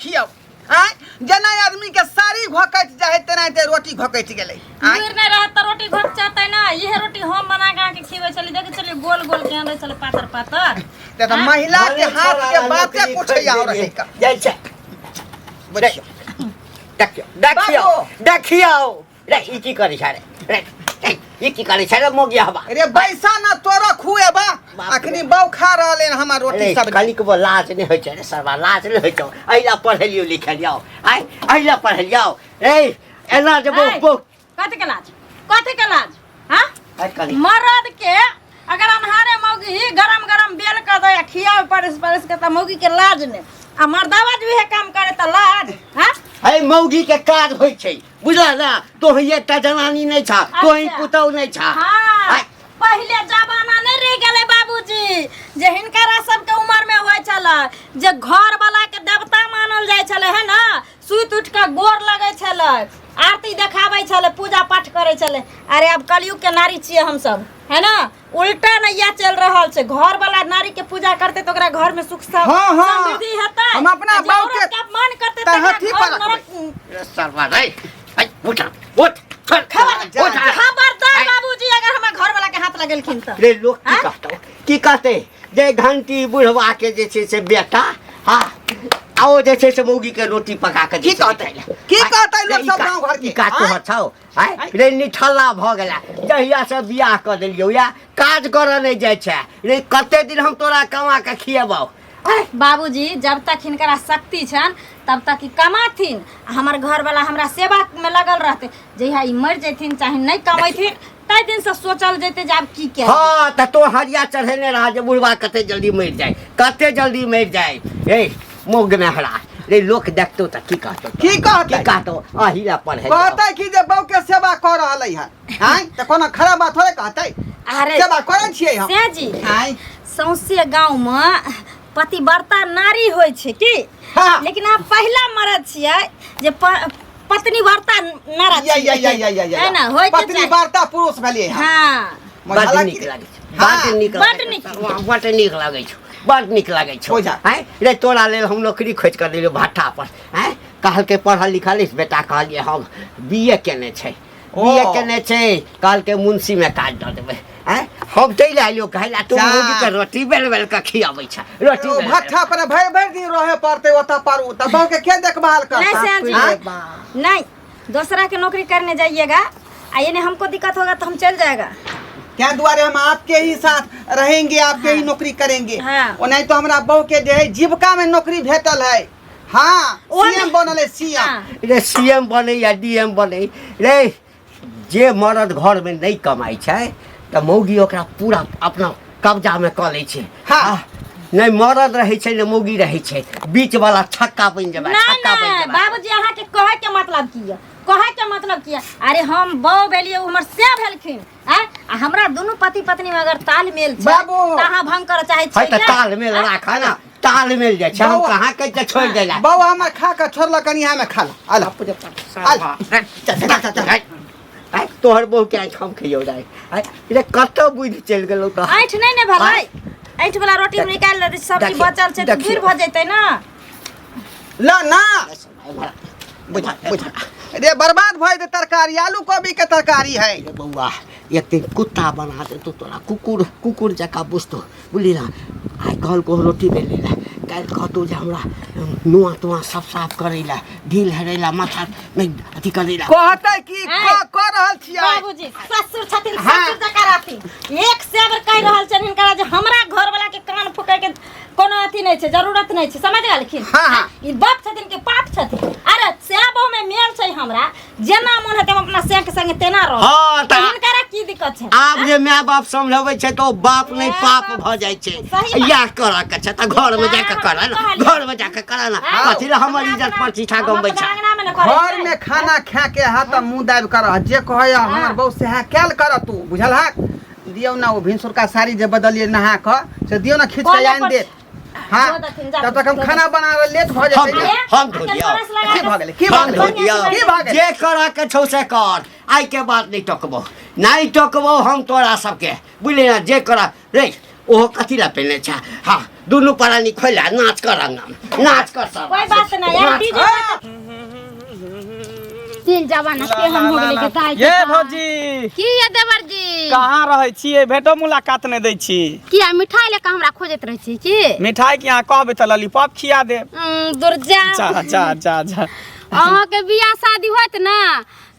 देखियौ। आँय, जेना आदमी के साड़ी घोकैत जाइ है तेनाहिते रोटी घोकैत गेलै। आँय, लुरि नहि रहत तऽ रोटी घोकचतै ना। इहे रोटी हम बना के अहाँके खिबै छली, देखै छलियै गोल गोल केहन रहै छलै, पातर पातर। ते तऽ महिला के भले हाथ के छोड़ा बाते नौकरी कुछ खोजि और देलियै। है का। जाइ छै। बुझियौ। देखियौ, देखियौ, बाबू। देखियौ रे, ई की करै छै रे? रे, ए, ई की करै छै रे मोगिया हवा? रे बैसा ना, तोरा खुएबा। बाप रे। अखनी बौ खा रहल हन हमर रोटी अरे सब्जी। कनिकबो लाज नहि होइ छै रे सरवा? लाज नहि होइ छौ? एहि ला पढ़ेलियौ लिखेलियौ, आइ एहि ला पढ़ेलियौ? ए एना जे ऐ, बौ कथी के लाज, कथी के लाज? हाँ, आइ कनि मर्द के अगर अन्हारे मौगी गरम गरम बेल के दे आ खियावे परस परस के, तऽ मौगी के लाज ने, आ मर्दावा जे उहे काम करे तऽ लाज? हाँ। है, मौगी के काज होइ छै, बुझल ना? तोही एकटा जनानी नहि छा, तोही पुतहु नहि छा। हाँ। आइ, पहिले जमाना नहीं रह गेलै बाबूजी, जे हिनकरा सबके उम्र में होइ छलै, जे घर वाला के देवता मानल जाइ छलै, है ना? सुति उठि कऽ गोर लगै छलै, आरती देखाबै छलै, पूजा पाठ करै छलै। अरे आब कलयुग के नारी छियै हमसब, है ना? उल्टा नैया चलि रहल छै। घर वाला नारी के पूजा करतै तऽ ओकरा घर में सुख हाँ, हाँ। समृद्धि हेतै। हम अपना आ जे बाप के औरत के अपमान करतै तऽ तहथी ओकरा पर घर नरक। रे सरवा रे, है, उठ उठ, चल, जा, उठ। जा। खबरदार आइ। बाबूजी, अगर हमरा घर वाला के हाथ लगेलखिन तऽ। रे लोक की आँय? कहतौ, की कहते जे घंटी बुढ़वा के जे छै से बेटा, हाँ, आ ओ जे छै से मौगी के रोटी पका के की जे छै कहतै? खाइ लए। की आँय, कहतै लोक रे, ई सब का- गाँव घर के? ई का आँय? तोहर छौ? आँय रे, निठल्ला भऽ गेला जहिया से बियाह कऽ देलियौ, या काज करऽ नहि जाइ छै। रे, कते दिन हम तोरा कमा के खिएबौ? आँय? बाबूजी, जब तक हिनकरा शक्ति छनि तब तक ई कमाथिन आ हमर घरवाला हमरा सेवा में लगल रहते। जहिया ई मरि जैथिन चाहे नहि कमैथिन, ताहि दिन से सोचल जेतै जे आब की कयल। हाँ, तऽ तो हरिया चढ़ेने रहा जे बुढ़वा कते जल्दी मरि जाय, कते जल्दी मरि जाय। ए मोग नहरा रे, लोक देखतो तऽ की कहतो? की कहतै? की कहतो? अही ला पढ़े कहतै कि जे बहू के सेवा कऽ रहल है। आँय, तऽ कोनो खराब बात थोड़े कहतै? अरे सेवा करै छियै हम। से जी। आँय। सौंसे गाँव में पतिव्रता नारी होइ छै की? हाँ। लेकिन अहाँ पहिला मरद छियै जे पत्नीव्रता नारा या या या या या या है ना? होय के पत्नी चाही। वार्ता पुरुष भेलियै हम। हाँ। बड हालांकि- नीक लागै छै, हाँ। बड नीक बड लागै नीक। छै, बड नीक लागै छौ, बड नीक लागै छौ। हो जा। आँय रे, तोरा लेल हम नौकरी खोजि कऽ देलियौ भट्ठा पर। आँय, कहलकै पढ़ल लिखल अछि बेटा? कहलियै हम बी ए केने छै। ओ। बी ए केने छै, कहलकै मुंशीमे काज दऽ देबै। आँय, हम चलि आइलियौ कहै लए, तू जा। मौगीके रोटी बेल बेल कऽ खियाबै छै रोटी ओ बेल बेल। भट्ठा पर भरि भरि दिन रहे पड़तै ओतऽ पर, तऽ बहू के के देखभाल नहीं करता? श्याम जी। आँय? नहीं, दूसरा के नौकरी करने जाइएगा आ ये नहीं हमको दिक्कत होगा तो हम चल जाएगा। क्या दुआरे हम आपके ही साथ रहेंगे, आपके ही नौकरी करेंगे। हाँ। ओ नहीं तो हमरा बहू के जे है जीविका में नौकरी भेटल है। हाँ, ओ सीएम बनल है, सीएम। हाँ। रे, सी एम बनै या डी एम बनै रे, जे मरद घरमे नहि कमाइ छै तऽ मौगी ओकरा पूरा अपना कब्जामे कऽ लै छै। हाँ। नहि मरद रहै छै, नहि मौगी रहै छै, बीच वाला छक्का बनि जेबै, नहीं छक्का बनि नहीं जेबै। बाबूजी, अहाँ के कहे के मतलब की है? कहे के मतलब की है? अरे हम बहू भेलियै, ओ हमर से भेलखिन। आँय? आ हमरा दुनू पति पत्नी में अगर तालमेल छै बाबू। तऽ अहाँ भंग करऽ चाहै है छियै तऽ के? तालमेल राख ना, तालमेल जाइ छै। हम बौआ। कहाँ कहै छै छोड़ि दै लए। बहू हमर खा के छोड़लक, कनि हमे खा ला अला अल। चल चल चल चल। आइ तोहर बहू के आँखि हम खइयौ रे? आइ रे, कतऽ बुद्धि चलि गेलौ तऽ? ऐंठ नहि ने भेलै? ऐंठ वाला रोटी हम निकालि लेबै, सब्जी देखियौ, बचल छै तऽ देखियौ। दूर भऽ जेतै ना। ला ना, बुझा बुझा रे, बर्बाद भऽ जेतै तरकारी, आलू कोबी के तरकारी है। रे बौआ, एक दिन कुत्ता बना देतौ तोरा, कुकुर कुकुर जकाँ बुझतौ, बुझली ना? आइ कहलकौ रोटी बेलै लए, काल्हि कहतौ जे हमरा नुआ तुआ सब साफ करै लए, ढील हेरै लए, माथा नहि अथी करै लए। कहतै कि आँय। कऽ रहल छियै। बाबूजी ससुर छथिन, हाँ। ससुर जकाँ रहथिन। एक से बेर कहि रहल छनि हिनकरा जे हमरा घरवला के कान फूकै के कोनो अथी नहि छै, जरूरत नहि छै, समझ गेलखिन? हाँ, हाँ। ई बाप छथिन कि पाप छथिन? अरे से बहु में मेल छै, हमरा जेना मोन हेतै हम अपना से के संगे तेना रहब। हाँ, तऽ हिनकरा की दिक्कत छै? आब जे माय बाप समझबै छै तऽ ओ बाप नहि माय पाप बाप भऽ जाइ छै। सही बात। इएह करऽ के छै तऽ घरमे जाके करऽ ने, कहलियै। घरमे जाके करऽ ने। हाँ। कथी लए हमर इज्जत प्रतिष्ठा हम गमबै अपना छै? अंगना मे ने करै घर छियै। में खाना खा के हाथ आ मुंह दाबि कर रह, जे कहै हमर बहू सएह कैल कर तू, बुझल हक? दियौ ना ओ भिनसुरका साड़ी जे बदलियै नहा कऽ, से दियौ ना, खींच कऽ कोने आनि पर देत। हाँ, धो देथिन, जा तब तक हम धो खाना बना रहे, लेट भऽ हम जेतै ने। हम धो अरे, दियौ। ब्रश लगा की के भऽ गेलै, की भऽ हम धो गेलै, दियौ। की भऽ गेलै? जे करऽ के छौ से कर, आइ के बाद नहि टोकबौ, नहि टोकबौ हम तोरा सबके, बुझली ना? जे करऽ रे, ओहो कथी लए पहिने छै? हाँ, दुनू प्राणी खोला नाच कर अंगना में नाच कर सब कोई बात नहीं यार डीजे तीन जमाना केहन हो गेलै के दाइ ये भौजी की ये देवर जी कहाँ रहै छियै भेटो मुलाकात नहि दै छी किया मिठाई लेके हमरा खोजैत रहै छी की मिठाई के अहाँ कहबै तऽ लॉलीपॉप खिया देब दुर्जा जा जा जा जा अहाँके बियाह शादी होत ना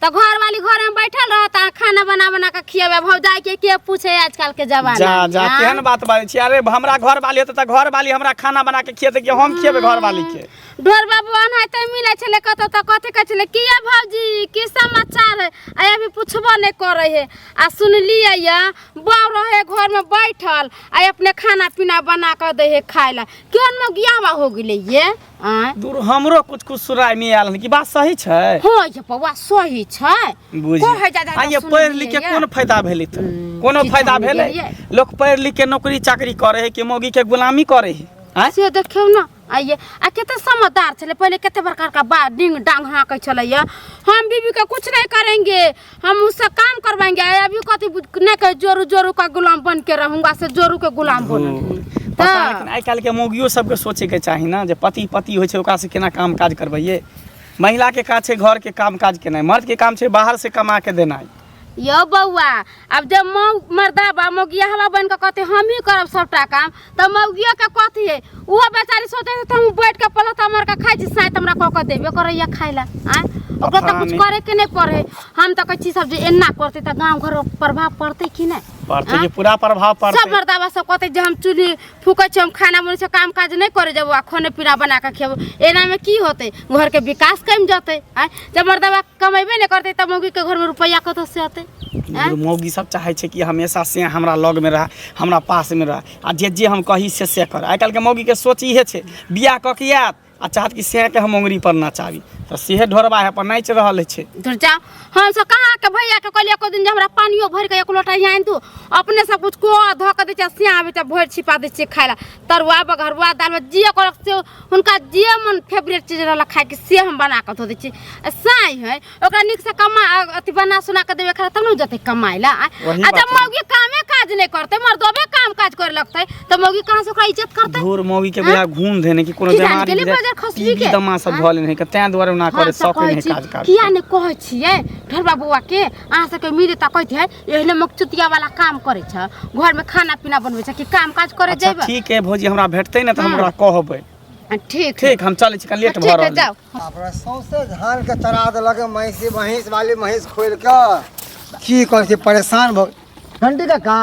तऽ घरवाली घर में बैठल रहत अहाँ खाना बना बना के खियेबै भौजाई के के पूछे आजकल के जमाना जा जा में, केहन बात बाजै छी अरे हमरा घर वाली होतै तऽ घर वाली हमरा खाना बना के खियेतै कि हम खियेबै घर वाली के ढोर बाबू एनाहिते मिलै छलै कतौ तऽ कथी कहै छलै की ये भौजी की समाचार है आ अभी पुछबो नहि करै है आ सुनलियै ये बाउ रहे घरमे बैठल आ अपने खाना पीना बना कऽ दै है खाय लए केहन मगियावा हो गेलै ये आँय दूर हमरो कुछ कुछ सुराय में आयल हन कि बात सही छै हँ ये बौआ सही छै बुझि कहै जा जा आ ये पढ़ि लिख के कोन फायदा भेलै तऽ कोनो की फायदा जानि भेलै गेलियै। लोक पढ़ि लिख के नौकरी चाकरी करे है कि मौगी के गुलामी करे है आँय से देखियौ ने आइए आ कते समझदार छलै पहिले कते बड़का बड़का बा डिंग डांग हाँकै छलै ये हम बीबी के कुछ नहीं करेंगे हम उससे काम करवाएंगे आ अभी कथी नहीं कहे जोरू जोरू का गुलाम बन के रहूंगा से जोरू के गुलाम बनल पता तऽ लेकिन आइ काल्हिके मौगियो सबके सोचैके चाही ने जे पति पति होइ छै ओकरासँ केना काम काज करबैये महिलाके काज छै घरके काम काज केनाइ मर्दके काम छै बाहर से कमा के देनाइ यौ बौआ आब जब मौ मर्दाबा मौगियाहबा बनि कऽ कहतै हमही करब सभटा काम तऽ मौगियोके कथी है ओहो बेचारी सोचै छै तऽ हम बैठ कऽ पलथा मारि कऽ खाइ छी साइत हमरा कऽ कऽ देबे करैया खाइ लए आँय ओकरा तऽ पता कुछ नहि। करे के नहि पड़े हम तऽ कहै छी सब जे एना करतै तऽ गाँव घर प्रभाव पड़तै कि नहि पड़तै कि पूरा प्रभाव सब पड़तै मर्दाबा सब कहतै जे हम चूल्ही फूकै छी हम खाना बनै छै काम काज नहि करे जेबो आ खाने पीना बना कऽ खेबो एनामे की होतै घरके विकास कमि जेतै आँय जब मर्दाबा कमेबे नहि करतै तब मौगीके घरमे रुपैआ कतऽ से अतै आँय मौगी सब चाहै छै कि हमेशा से हमरा लगमे रहए हमरा पासमे रहए आ जे जे हम कही से से कर आइ काल्हिके मौगीके सोच इहे छै बियाह कऽ के आयत आ चाहत कि सएहके हम अङ्गुरी पर नचाबी तऽ सेहे ढोरबा है अपन नाचि रहल छै धुर जाओ हम सब कहाँ के भैया के कहलियै एको दिन जे हमरा पानियो भरि के एक लोटा आनि दू अपने सब कुछ को धऽ के दै छियै सिया आबै छै भरि छिपा दै छियै खाय लए तरुआ बघरुआ दाल भात जे करक से हुनका जे मन फेवरेट चीज रहल खायके से हम बना कऽ धऽ दै छियै आ साँइ है ओकरा नीकसँ कमा अथी बना सुना कऽ देबै खाय लए तब ने जेतै कमाय लए आ वही आ बात जब मौगी कामे काज नहि करतै मर्दबे काम काज करे लगतै तऽ मौगी कहाँ से ओकरा इज्जत करतै धूर मौगी के बुझा घूम धेने कि कोनो की जाने बीमारी गेलै बुझा बाजार खसबी टीबी के? दमा सब भऽ लेने है तें दुआरे ओना करे हम सब शौक कहै नहि छी काज काज किया नहि कहै छियै ढोलबा बौआ के अहाँ सबके मिले तऽ कहैत है एहने मकचुतिया वाला काम करै छ घरमे खाना पीना बनबै छ कि काम काज करे अच्छा जेबै ठीक है भौजी हमरा भेटतै ने तऽ हम ओकरा कहबै ठीक ठीक हम चलै छी कनि लेट भऽ ठीक है रहल है जाओ बाप रे, सौंसे धान के चरा देलक महिषी महींस वाली महींस खोलि कऽ की कहै छी परेशान भऽ घंटी काका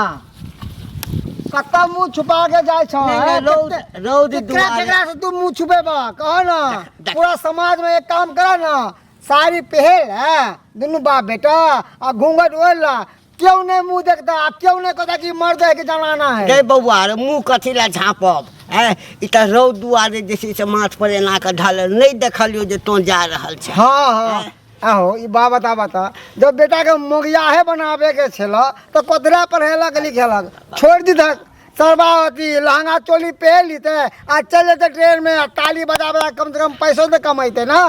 कतऽ मुँह छुपा के जाइ छौ नहि, नहि, हैं? रौद रौद केकरा दुआरे केकरा से तू मुँह छुपेबा कह ना देख। पूरा समाज में एक काम कर ना साड़ी पहिर है दुनू बाप बेटा आ घूंघट ओढ़ ला क्यों नहीं मुंह देखता आ क्यों नहीं कहता कि मर्द है कि जनाना है गे बौआ रे मुँह कथी लए झाँपब आँय ई तऽ रौद दुआरे जे छै से माथ पर एना कऽ ढालल नहि देखलियौ जे तोँ जा रहल छह हाँ हाँ आहो ई बा बता बता जब बेटा के मोगियाहे बनावे के छल तो कतरा पढ़ेलक लिखेलक छोड़ दीधक सरबा अथी लहंगा चोली पहन लीते आ चल जेते ट्रेन में आ ताली बजा बजा कम से कम पैसो तो कमेते ना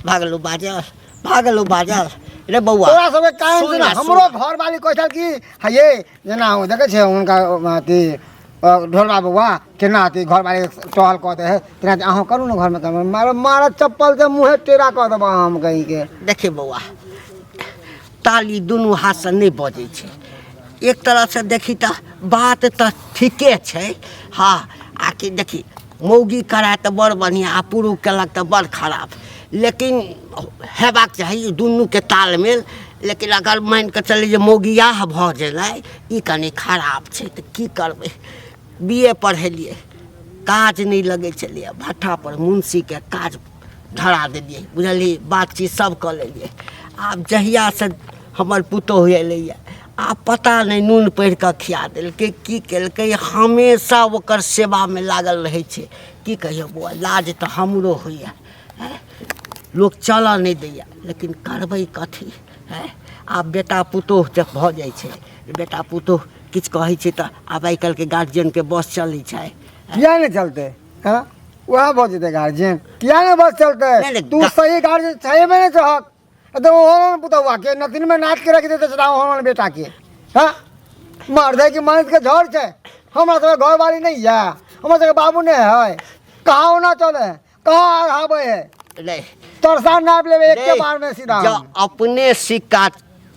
भागलू बाजल भागलू बाजल रे बौआ तोरा सबके काम सुन से ना, हमरो सुन। घर वाली कहै छल कि हे जेना ओ देखै छै हुनका अथी ढोलबा बौआ केना अथी घर वाली टहल कऽ दे है तेना अहूँ करू ने घरमे काम मारो मारत चप्पल से मुँहे टेढ़ा कऽ देबऽ हम कहीं के देखी बौआ ताली दुनू हाथसँ नहि बजै छै एक तरहसँ देखी तऽ बात तऽ ठीके छै हँ आ कि देखी मौगी कराय तऽ बड़ बढ़िआँ आ पुरुख केलक तऽ बड़ खराब लेकिन हेबाक चाही दुनूके तालमेल लेकिन अगर मानि कऽ चली जे मौगियाह भऽ गेलै ई कनि खराब छै तऽ की करबै बी ए पढ़ेलियै काज नहि लगै छलैए भट्ठापर मुंशीके काज धरा देलियै बुझलियै बातचीत सब कऽ लेलियै आब जहियासँ हमर पुतोहु एलैए आब पता नहि नून पढ़ि कऽ खिया देलकै की केलकै हमेशा ओकर सेवामे लागल रहै छै की कहियौ बौआ लाज तऽ हमरो होइए लोक चलऽ नहि दैए लेकिन करबै कथी आँय आब बेटा पुतोहु जब भऽ जाइ छै बेटा पुतोहु किछु कहै छै तऽ आब आइ काल्हिके गार्जियनके बस चलै छै किया नहि चलतै हँ वएह भऽ जेतै गार्जियन किया नहि बस चलतै नहि, नहि, तू सही गार्जियन सही में नहि चाहक तो ओहन पुतौआ के नतिन में नाच के रख देते सदा ओहन बेटा के हाँ मर्द है कि मर्द के झड़ छै हमरा सब घरवाली नहीं है हमर सबके बाबू नहि है कहाँ ओना चले है कहाँ अढ़ाबै है नहीं तरसा नापि लेबै एके नहीं, बार में सीधा जँ हम। अपने सिक्का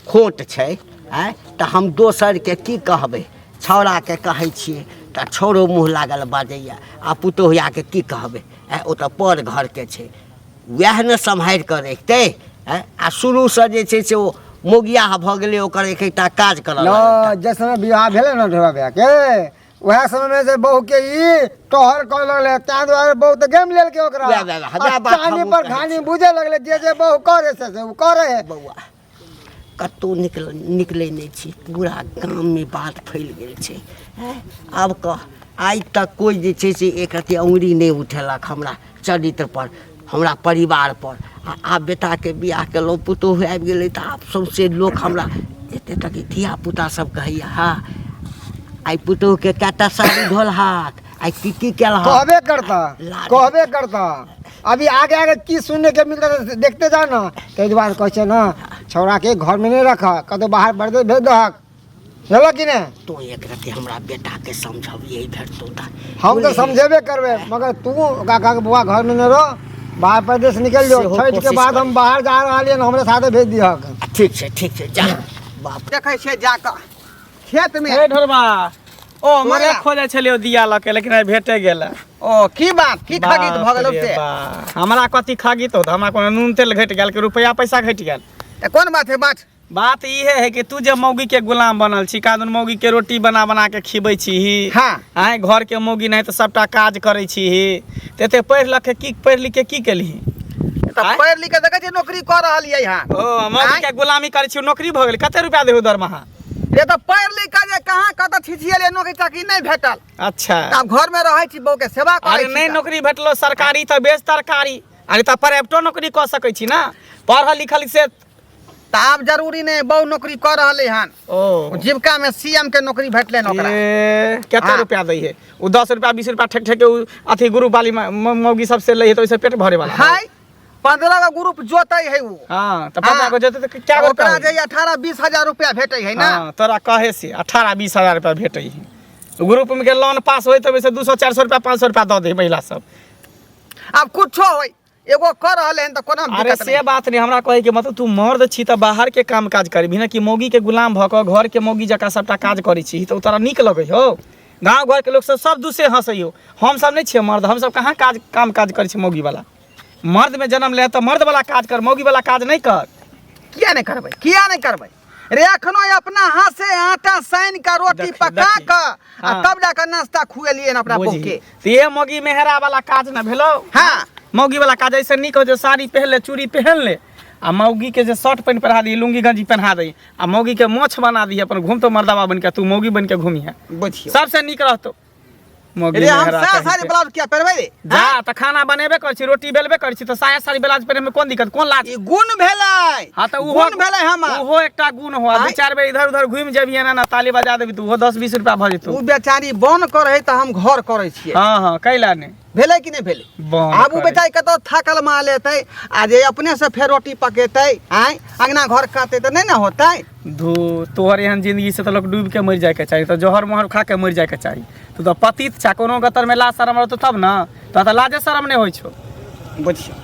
खोट छै आँय तऽ हम दोसरके की कहबै छौड़ाके कहै छियै तऽ छौड़ो मुँह लागल बाजैए आ पुतोहियाके की कहबै आँय ओ तऽ पर घरके छै वएह ने सम्हारि कऽ रखतै आँय आ शुरूसँ जे छै से ओ मोगियाह भऽ गेलै ओकर एक एकटा काज करऽ न लगलै जे समय विवाह भेलै ने ढोरा भैयाके वएह समय में से बहू के ई टहल करे लगले ताहि दुआरे बहू तऽ गेम लेलकै ओकरा वएह, वएह, वएह, आ बात चानी हमहूँ पर कहै घानी छी। बुझे लगले जे जे बहू करे से से ओ करे है बौआ कतहु निकलै नहि छी पूरा गाममे बात फैल गेल छै आँय आब कह आइ तक कोइ जे छै से एक रत्ती अङ्गुरी नहि उठेलक हमरा चरित्रपर हमरा परिवारपर आ आब बेटाके बियाह केलहुँ पुतोहु आबि गेलै तऽ आब सौँसे लोक हमरा एतेक तक धियापुता सब कहैए हँ आइ पुतोहुके कए टा साड़ी धोलहक आइ की की केलहक कहबे करता लाज। कहबे करता अभी आगे आगे की सुनने के मिलता है, देखते जा ना ताहि दुआरे कहै छै ना छौड़ा के घर में नहीं रख कतौ बाहर बरदे भेज दहक बुझलक कि नहि तू एक रति हमरा बेटाके समझबियै भेटतौ तऽ हम तऽ समझेबे करबै मगर तू ओकरा कह के बौआ घर में नहि रह बाहर परदेश निकल जो सेहो छठि के कोशिश बाद हम करी। बाहर जा रहलियै हन हमरे साथे भेज दिहक ठीक छै ठीक छै जा बाप देखै छियै जाकऽ खेत में ए ढोरबा ओ तोरे मरा खोजै छलियौ दिया लऽ के लेकिन आइ भेटे गेल ओ की बात की खगीत भऽ गेलौ बाप रे से बा। हमरा कथी खगीत होत हमरा कोनो नून तेल घटि गेल कि रुपया पैसा घटि गेल तऽ कोन बात है बात बात इहे है कि तू जे मौगी के गुलाम बनल छी कादुन मौगी के रोटी बना बना के खिबै छी हाँ। आँय घर के मौगी नहीं तऽ सबटा काज करै छी तऽ एते पढ़ि लिख के की पढ़ि लिख के की केलही तऽ आँय? पढ़ि लिख के देखै छियै नौकरी कऽ रहलियै हँ ओ मौगी के गुलामी करै छी नौकरी भऽ गेल कते रुपया देहु दरमाहा रे तऽ पढ़ि लिख के जे कहाँ कतऽ छिछिएलियै नौकरी चाकरी नहि भेटल अच्छा तऽ आब घरमे रहै छी बहू के सेवा करै अरे छी नहि तऽ। नौकरी भेटलो सरकारी तऽ बेच तरकारी अरे तऽ प्राइवेटो नौकरी कऽ सकै छी ना पढ़ल लिखल से तऽ आब जरूरी नहि बहु नौकरी कऽ रहलै हन ओ जीविका में सीएम के नौकरी भेटलै हन ओकरा ए, कते हाँ। रुपया दै है ओ 10 रुपया 20 रुपया ठेक ठेक के उ अथी ग्रुप वाली मौगी सब से लै है तऽ ओइसे पेट भरे वाला है 15 गो ग्रुप जोतै है उ हाँ तऽ 15 हाँ। गो जोतै तऽ क्या रुपया ओकरा होई? जे 18 20 हजार रुपया भेटै है ना हाँ तोरा कहे से 18 20 हजार रुपया भेटै है ग्रुप में के लोन पास होय तऽ ओइसे 200 400 रुपया 500 रुपया दऽ दे महिला सब आब कुछो होय एगो कर रहले हन तऽ कोनो अरे दिक्कत से नहीं बात नहीं हमरा कहे के मतलब तू मर्द छी तऽ बाहर के काम काज करबी ना कि मौगी के गुलाम भऽ कऽ घर के मौगी जकाँ सबटा काज करै छी तऽ ओ तोरा नीक लगै हौ गाँव घर के लोक सब सब दूसे हंसै हौ हम सब नहि छियै मर्द हम सब कहाँ काज काम काज करै छी मौगी वाला मर्द में जन्म ले तऽ मर्द वाला काज कर मौगी वाला काज नहि कर किया नहीं करबै किया नहीं करबै रे एखनो अपना हाथ से आटा सानि के रोटी देखी, पका देखी। के आ हाँ। तब जाके नाश्ता खुएलियै हन अपना बहू बुझही के तऽ ये मौगी मेहरा वाला काज न भेलौ हाँ। मौगी वाला काज ऐसे नीक हो जे साड़ी पहन ले चूड़ी पहन ले आ मौगी के जे शर्ट पैंट पहिरा दी लुंगी गंजी पहना दी आ मौगी के मोछ बना दी अपन घूमतो मर्दाबा बन के तू मौगी बन के घूमिहे बुझियौ सबसे नीक रहतो मौगी रे हम मेहरा साया कहीं साड़ी के। ब्लाउज किया पहिरबै रे जा तऽ खाना बनेबे करै छी रोटी बेलबे करै छी तऽ साया साड़ी ब्लाउज पहिरे में कोन दिक्कत कोन लाज ई गुण भेलै हाँ तऽ उहो गुण भेलै हमर उहो एकटा गुण हो दू आँय? चारि बेर इधर उधर घुमि जेबही एना ना ताली बजा देबी तऽ उहो दस बीस रुपया भऽ जेतौ उ बेचारी बन करै तऽ हम घर करै छियै हाँ हाँ कैला नहि भेलै कि नहि भेलै बन आब उ करै। बेचारी कतौ थाकल माल एतै आ जे अपने से फेर रोटी पकेतै आँय अंगना घर काटतै तऽ नहि ने होतै धू तोहर एहन जिंदगी से तऽ लोक डूबि के मरि जायके चाही तऽ जहर मोहर खा के मरि जायके चाही तू तऽ पतित छा कोनो गतर में लाज शरम रहतौ तब ना तोरा तऽ लाजे शरम नहि होइ छौ बुझियौ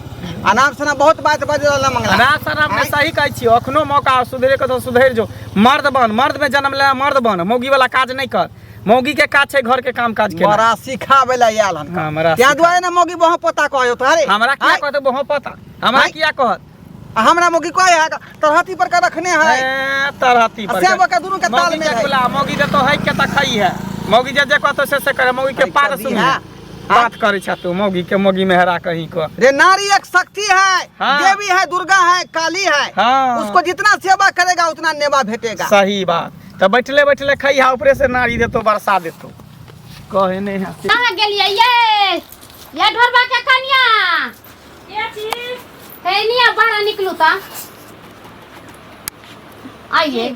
अनाप शनाप बहुत बात बाजि रहल मंगला अनाप शनाप नहि सही कहै छियौ अखनो मौका सुधरे के तऽ सुधरि जो मर्द बन मर्द में जन्म ले मर्द बन मौगी वाला काज नहि कर मौगी के काज छै घर के काम काज के बड़ा सिखाबै लए आयल हन हाँ, बड़ा ताहि सिखा- दुआरे ने मौगी बहु पोता कहयो तोहरे हमरा किया आँय? कहतौ बहु पता हमरा आँय? किया कहत आ हमरा मौगी कहै है तरहती पर के रखने है ए, तरहती पर आ सेबो के दुनू के ताल मौगी मेल के है। गुलाम, मौगी के तो है के तखई है मौगी जे जे कहतो से से करे मौगी के है पार कभी सुन है। बात करे छा तू मौगी के मौगी मेहरा कहीं को रे नारी एक शक्ति है हाँ। देवी है दुर्गा है काली है हाँ। उसको जितना सेवा करेगा उतना नेवा भेटेगा सही बात तो बैठले बैठले खइहा ऊपरे से नारी देतो बरसा देतो कहे नहीं है कहाँ गेलियै ये ये ढोरबा के कनिया के छी हे निया बाहर निकलू ता आइए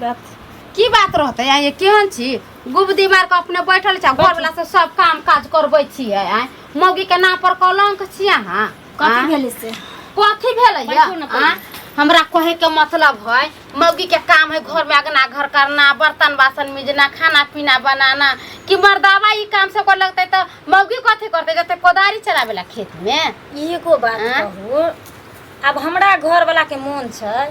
की बात रहतै आइए केहन छी गुबदी मार के अपने बैठल छी घर वाला से सब काम काज करबै छियै आँय मौगी के नाम पर कलंक छी अहाँ कथी आँय? भेलै से कथी भेलै बैठू ने पहिले। आँय? हमरा कहे के मतलब है मौगी के काम है घर में अगना घर करना, बर्तन बासन मिजना, खाना पीना बनाना, कि मर्दावा ई काम सब कर लगते तो मौगी कथी करते जते कोदारी चलावेला खेत में। एगो बात आँय? कहू, आब हमरा घर वाला के मोन छै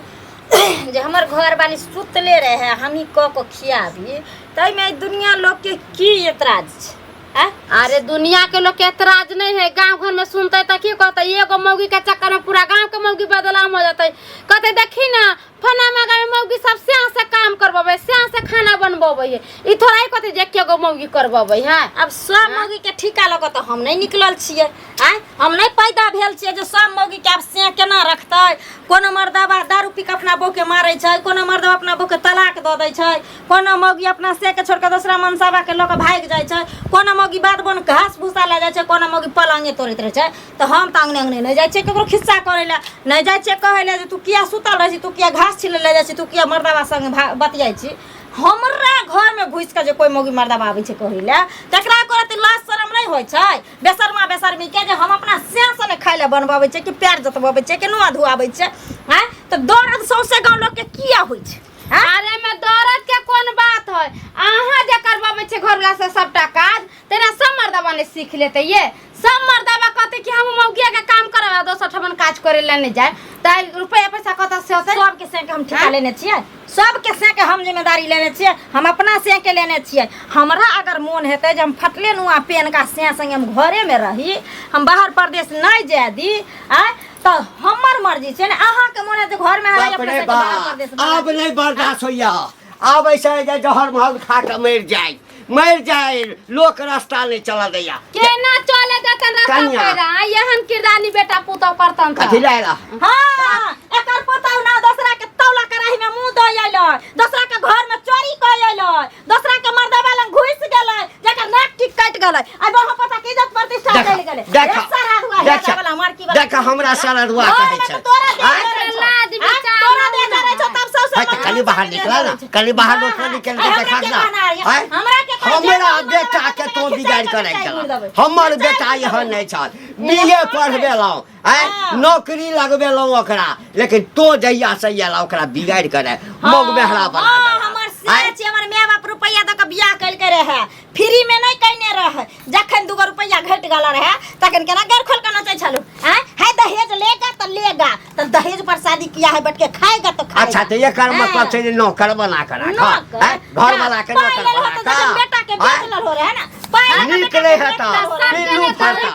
जे हमर घर वाली सुतले रहे, हमही कऽ कऽ खियाबी, ताहिमे दुनिया लोग के की एतराज छै? आँय? अरे दुनिया के लोग के एतराज नहीं है, गांव घर में सुनते तो की कहते, एगो मौगी के चक्कर में पूरा गांव के मौगी बदनाम हो जाते। कहते देखी ना फना मगा में मौगी सब स्याह से काम करबे, स्याह से खाना बनबे है, ई थोड़ा ही कहते जे एके गो मौगी करबे है। आब सब मौगी के ठीका लऽ कऽ तऽ हम नहि निकलल छियै। आँय, हम नहि पैदा भेल छियै जे सब मौगी के आब से केना रखतै। कोनो मर्दबा दारू पी कऽ अपना बहू के मारै छै, कोनो मर्दबा अपना बहू के तलाक दऽ दै छै, कोनो मौगी अपना से के छोड़ि कऽ दोसरा मनसाबा के लऽ कऽ भागि जाइ छै, कोनो मौगी बाध बन घास भूसा लए जाइ छै, कोनो मौगी पलंगे तोड़ैत रहै छै। तऽ हम तऽ अङ्गने अङ्गने नहि जाइ छियै ककरो खिस्सा करै लए, नहि जाइ छियै कहै लए जे तू किया सुतल रहै छी, तू किया घास छिलै लए जाइ छी, तू किया मर्दबा संगे बतियाइ छी। हमरा घरमे घुसि कऽ जे कोइ मौगी मर्दबा आबै छै कहै लए, तकरा करत लाज शरम नहि होइ छै? बेशर्मा बेशर्मी के जे हम अपना स्यासँ नहि खाइ लए बनबबै छियै कि पैर जोतबबै छियै कि नुआ धुआबै छियै? आँय, तऽ दर्द सौंसे गाँव लोकके किया होइ छै? अरे में दर्द के कोन बात है, अहाँ जे करबाबै छै घरवाला से सबटा काज, तेना सब मर्दबा ने सीख लेते। ये सब मर्दबा कहते कि हम मौगिया के काम करब, दोसर ठमन काज करे ला नहीं जाए, त रुपया पैसा कतऽ से होतै? सबके से के हम ठेका लेने छियै, सबके से के हम जिम्मेदारी लेने छियै, हम अपना से के लेने छियै। हमरा अगर मोन हेतै जे हम फटले नुआ पेन का से संगे हम घरेमे रही, हम बाहर परदेश नहि जाय दी, आँय, तऽ हमर मर्जी छै ने। अहाँके मोन हेतै घरमे रही, बाप अपना रे सबके बाहर बाप, परदेश आब नहीं बर्दाश्त होइया। आब ऐसा है जे जहर महल खा के मरि जाय, मरि जाय, लोक रास्ता नहीं चला दैया। केना चले देतन रास्ता कन्या। पैरा, एहन किरदानी बेटा पुतौ करतन त। कथी लए एला? हाँ, एकर पुतहु ना दोसरा के तौला कड़ाही में मुंह दऽ अयलै, दोसरा के घर में चोरी कऽ अयलै, दोसरा के मर्दबा लग घुसि गेलै, जकर नाक टिक कटि गेलै। आइ बहु पता के इज्जत प्रतिष्ठा देखा, चलि गेलै। देखा, एक सरहदुआ हे देखा, वाला मारकी वाला। देखा, हमरा सरहदुआ घर कहै में छै। तऽ तोरा दे आँय? जरै छौ। लाज आँय? विचार तोरा दे जरै छौ, तब सबसे है तऽ कनि बाहर निकला ना, कनि बाहर लोक निकल के हमरा देखा के ना। कहना है? आँय? हमरा के कहना है? हमरा जे बेटा के तो खिचड़ी बिगाड़ के खिचड़ी राखि गुड़ देलक। देबै। हमर बेटा एहन नहि छल, बीए पढ़बेलहुँ, आँय, नौकरी लगबेलहुँ ओकरा, लेकिन तो जहिया से एला ओकरा बिगाड़ के राखि मौग मेहरा बना हाँ, देलक। हमर से आँय? छै, हमर माय बाप रुपैआ दऽ कऽ बियाह केलकै रहए, फ्री में नहि कयने रहै। जखन दूगो रुपैआ घटि गेल रहए तखन केना गैर खोल कऽ नचै छलहुँ? आँय, है दहेज लेगा तऽ लेगा, तऽ दहेज पर शादी किया है, बैठ के खाएगा तो खाएगा। अच्छा, तऽ एकर मतलब छै जे नौकर बना कऽ राख, नौकर? आँय? घर वाला के पाइ नौकर लेलहो बना तऽ जखन कऽ, बेटा के आँय? बेच लेलहो रहए ने, पाइ लऽ कऽ नीक बेटा नहि के हेतऽ, बेच लेलहो रहए। पिल्लू फड़ता।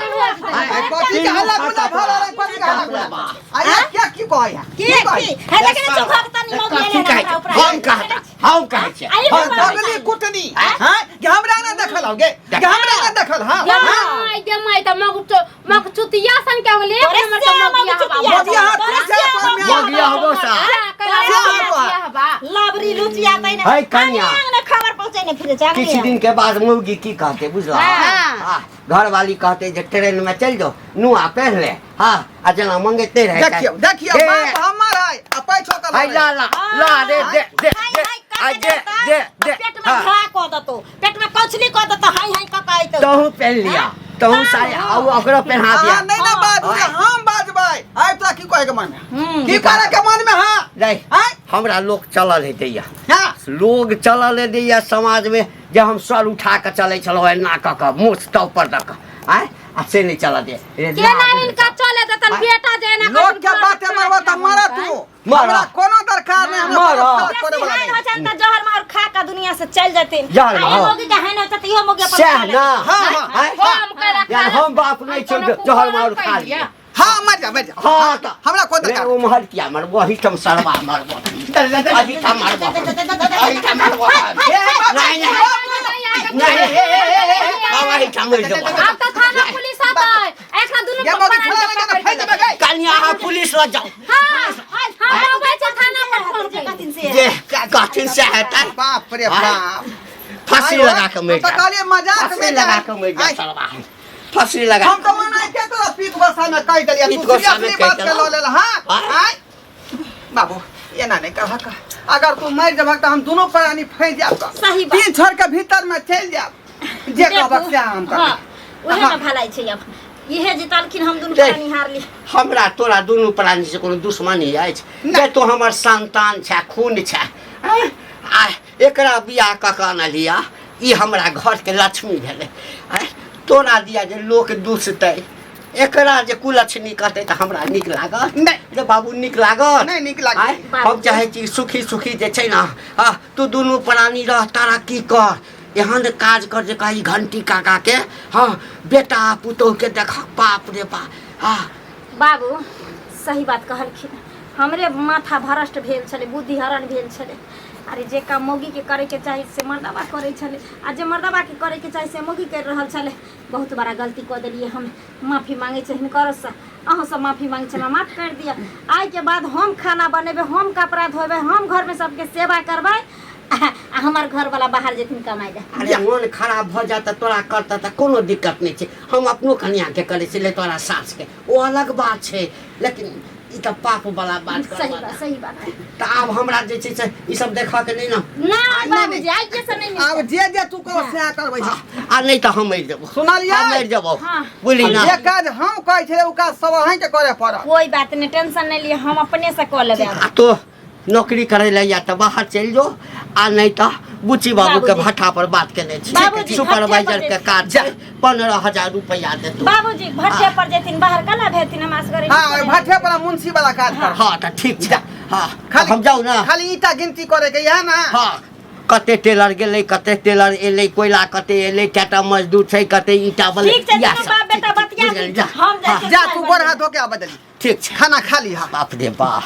आँय? कथी के पिल्लू हल्ला गुल्ला फड़ता भऽ रहल है? कथी के हल्ला बाप रे गुल्ला? बाप। आ ये क्या की कहै है? की की कहै की है? देखने छौ भगतनी मौगी कथी एलै कहै हमरा छै? ऊपर। हम कहता, हम कहै छियै, आइ हम बाबा। कहै छियै। पगली कुटनी हैं कि हमरा ना देखल होगे, कि हमरा ना देखल? हां। माय गे माय, त मग चुतिया सन के होले एक तोरे नंबर के से मगिया मग चुतिया। हबा। मगिया हाथ तोरे से से पर में मगिया हबो सा। लबरी लुचिया तै ने है कन्या। अंगने खबर पहुंचै ने फिरे जाने। किछु दिन के बाद मौगी की कहते बुझला? हाँ। हाँ, घरवाली कहते जे ट्रेन में चल जाओ, नुआ पहन ले, हाँ, आ जेना मंगेते रहे। देखियौ देखियौ, हे, बाप हमर है आ पैछो के है ला ला ला रे, दे दे दे, आ दे दे दे। पेट में हाँ, घा क दतो, पेट में कछली क दतो, हाय हाय क कहैतो। तहु पहन लिया, तहु सारे आ ओकरो पहना दिया। अहाँ नहीं ना बाजू, हाँ। हम बाजबै। आइ तोरा की कहै के मन में, की करे के मन में? हां। नहीं। आँय? हमरा लोग चलल है दैया। हां। लोग चलल है दैया समाज में जे हम सर उठा के चलै छलहुँ एना कऽ कऽ मोछ टॉप पर दऽ कऽ, आँय, आ से नहि चलऽ दे रे, केना लाज हिनका चले देतन बेटा जे एना लोग के बाते मरबो त मरत तू। मरऽ। हमरा कोनो दरकार नहीं, हमरा मरऽ। कोनो फर्क पड़े वाला बेसी नहीं। हैन हो छनि तऽ जहर मार खा कऽ दुनिया से चलि जेथिन। जहर आ मार। ई मौगी के हैन होइ छै तऽ इहो मौगी अपन सएह खा ना। लेतै। हाँ, हाँ, आँय? हम करा यार हम बाप नहीं हम छौ कोनो जहर मार कुकुर खा लिया। लिया। हाँ, मर जा, मर जा। हाँ, तऽ हमरा कोई रे, दरकार ओ महल किया मरबो, एहिठाम सरवा मरबो, एहिठाम मरबो, एहिठाम मरबो। नहीं नहीं नहीं, हे, हे, हे, हे, हम एहिठाम मरि जेबो। आब तऽ थाना पुलिस आतै, एखन दुनू ये मौगी छोड़ा लगे ना, फेंक देबै गई। कनिया, अहाँ पुलिस लग जाओ। हां, हम अबै छै थाना पर फोन करि। कथिन से जे कहथिन से हेतै। बाप रे बाप। फांसी लगा के मरि तो जा। कहलिए मजाक फांसी में लगा के मरि जा आइ, सरवा, फांसी लगा। हम तो मना के तोरा पीत गोसा में कह देलिए, पीत तू गोसा में सीरियसली कहि बात के देलहुँ। लऽ लेल। हां। हाँ। आइ बाबू, एना नहीं कहक, अगर तू मरि जेबहक तऽ हम दुनू प्राणी फँसि जायब तऽ सही बात। तीन छोड़ के भीतर में चलि जायब, जे कहबक से हम हाँ, करबै। उहे में भलाई छै। अब इहे जीतलखिन हम दुनू देख। प्राणी हारली। हमरा तोरा दुनू प्राणी से कोनो दुश्मनी अछि? जे तू हमर संतान छै, खून छै, आँय? आ एकरा बियाह कऽ कऽ अनलिया, ई हमरा घरके लक्ष्मी भेलै। आँय? तोरा दिया जे लोक दुसतै, एकरा जे कुलक्षणी कहतै तऽ हमरा नीक लागत? नहि। रे बाबू, नीक लागत? नहि नीक लागत। आँय? हम चाहै छी सुखी सुखी जे छै ने, हँ, तू दुनू प्राणी रह, तरक्की कर, एहन काज कर जे कही घंटी काका के, हँ, बेटा पुतोह के देख, बाप रे बाप। हँ बाबू सही बात कहलखिन, हमरे माथा भ्रष्ट भेल छलै, बुद्धि हरण भेल छलै। अरे जे काम मौगीके करैके चाही से मर्दबा करै छलै, आ जे मर्दबाके करैके चाही से मौगी करि रहल छलै। बहुत बड़ा गलती कऽ देलियै हम, माफी मांगै छी हिनकरसँ, अहूँ सब माफी मांगै छी, हमरा माफ करि दिअ। आइके बाद हम खाना बनेबै, हम कपड़ा धोबै, हम घरमे सबके सेवा करबै, आ हमर घरवला बाहर जेथिन कमाइ लए। अरे मोन खराब भऽ जात तऽ तोरा करतऽ तऽ कोनो दिक्कत नहि छै, हम अपनो कनियाके करै छियै, तोरा सासके ओ अलग बात छै, लेकिन ई तऽ पाप वाला बात सही करबा। बात, सही बात। तऽ आब हमरा जे छै से ई सब देखऽ के नहि ने। ना बाबूजी, आइए से नहि। आब जे जे तू कह सएह करबै। आ नहि तऽ हम मरि जेबो। सुनलियै? हम मरि जेबो। हाँ। बुझली ना? जे काज हम कहै छलै ओ काज सब अहींके करे पड़त। कोई बात नहीं, टेंशन नहीं लिए, हम अपने से कऽ लेबै। आ तो नौकरी करे ला या तऽ बाहर चलि जो, आ नहि तऽ बुच्ची बाबू के बाबूजी। भट्ठा पर बात केने छी। बाबूजी, सुपरवाइजर भट्ठे के पर काज छै, 15,000 रुपया देतौ। बाबूजी भट्ठे पर जेथिन, बाहर कला भेथिन हमरा सगरे? हाँ, ओहि भट्ठे पर मुंशी वाला काज कर। हाँ तऽ ठीक छै, हाँ। खाली हम जाउ ने? खाली ईटा गिनती करे के इएह ना? हाँ, कते टेलर गेलै, कते टेलर एलै, कोयला कते एलै, कएटा मजदूर छै, कते ईटा बनलै। ठीक छै, इएह दुनू सब। बाप बेटा ठीक, बतिया। बुझि गेली, जा। हम जाइ हाँ, छियै जा चाय तू बनबै। गोर हाथ धो के आ बदली। ठीक छै। खाना खा ली। हाँ बाप रे बाप।